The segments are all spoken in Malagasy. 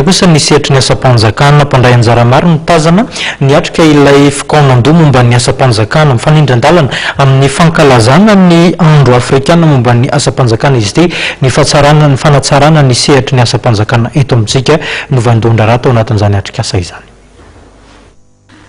kosa ny sehatry ny asam-panjakana. Mpandray anjara maro no tazana niatrika ilay fikaonandoha momba ny asam-panjakana. Mifanindran-dalana amin'ny fankalazana ny andro afrikana momba ny asam-panjakana izy ity. Ny fahatsarana ny fanatsarana ny sehatry ny asam-panjakana eto amintsika no vaindohan-draharaha tao anatin'izany atrikasa izany.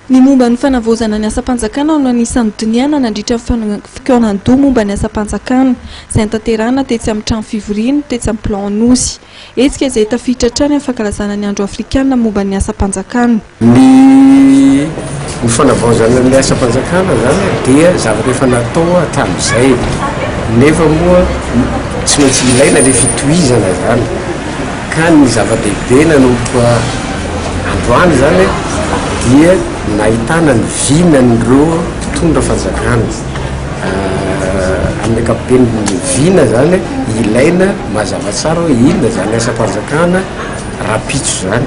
Ny momba ny fanavaozana ny asam-panjakana no anisan'ny nodinihana nandritra ny fikaonandoha momba ny asam-panjakana, izay notanterahina tetsy amin'ny trano fivoriana tetsy amin'ny Plan Anosy. Hetsika izay tafiditra hatrany amin'ny fankalazana ny Andro Afrikana momba ny asam-panjakana. Ny ny fanavaozana ny asam-panjakana izany dia zavatra efa natao hatramin'izay, nefa moa tsy maintsy ilaina ilay fitohizana izany. Ka ny zava-dehibe nanomboka androany izany dia nahitana ny vinan'ireo mpitondra fanjakana. Amin'ny ankapobeny ny vina izany ilaina mazava tsara hoe inona izany asam-panjakana rahampitso izany.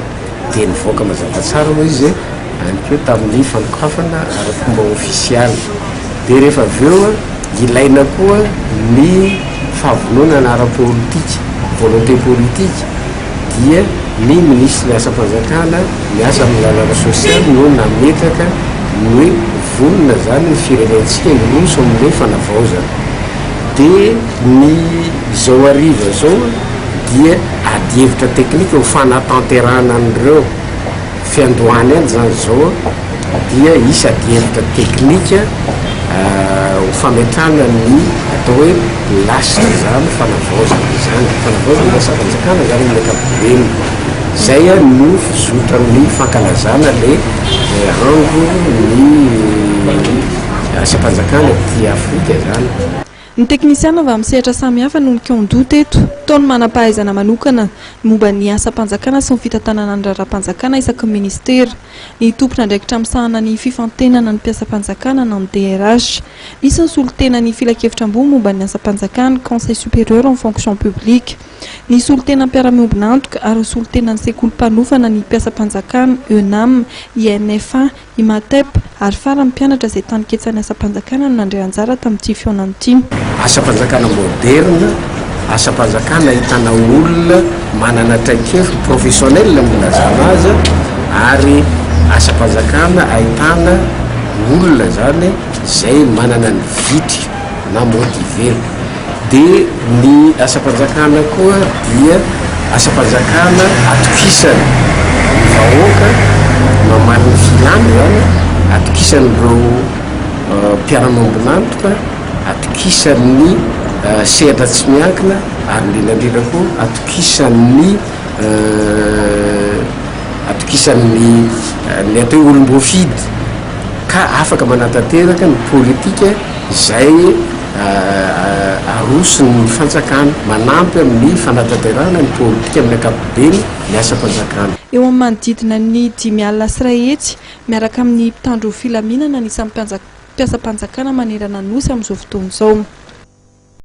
Dia nivoaka mazava tsara moa izy ihany koa tamin'ny fanokafana ara-pomba ofisialy. Dia rehefa avy eo ilaina koa ny fahavononana ara-politika, volonté politique, dia ny minisitry ny asam-panjakana miasa amin'ny lalana sosialy no nametraka ny hoe vonona izany ny firenentsika hiroso amin'ilay fanavaozana. Dia ny izao hariva izao dia adihevitra teknika ho fanatanterahana an'ireo. Fiandohany ihany izany izao dia hisy adihevitra teknika ho fametrahana ny atao hoe lasitra izany fanavaozana izany, fanavaozana ny asam-panjakana izany amin'ny ankapobeny. Izay no fizotran'ny fankalazana ilay andro ny asam-panjakana aty Afrika izany. Ny teknisiana avy amin'ny sehatra samihafa no nikaon-doha teto. Tao ny manam-pahaizana manokana momba ny asam-panjakana sy ny fitantanana ny raharaham-panjakana isaky ny minisitera, ny tompon'andraikitra misahana ny fifantenana ny mpiasam-panjakana na ny DRH. Nisy ny solontenan'ny Filankevitra ambony momba ny asam-panjakana, Conseil supérieur en fonction publique, ny solontenan'ny mpiara-miombon'antoka ary ny solontenan'ny sekoly mpanofana ny mpiasam-panjakana, ENAM, INFA, Imatep, ary farany mpianatra izay tany ketsan'ny asam-panjakana no nandray anjara tamin'ity fihaonana ity. Asam-panjakana moderina, asam-panjakana ahitana olona manana traikefa, professionnel no ilazana azy, ary asam-panjakana ahitana olona izany izay manana ny vitrika na motivé. Dia ny asam-panjakana koa dia asam-panjakana atokisan'ny vahoaka, mamaly ny filany izany, atokisan'ireo mpiara-miombon'antoka, atokisan'ny sehatra tsy miankina ary indrindra indrindra koa atokisan'ny atokisan'ny ny atao hoe olom-boafidy ka afaka manatanteraka ny politika izay Aroson'ny fanjakana, manampy amin'ny fanatanterahana ny politika amin'ny ankapobeny ny asam-panjakana. Eo amin'ny manodidina ny 550 miaraka amin'ny mpitandro filaminana ny isan'ny mpiasam-panjakana manerana ny Nosy amin'izao fotoana izao.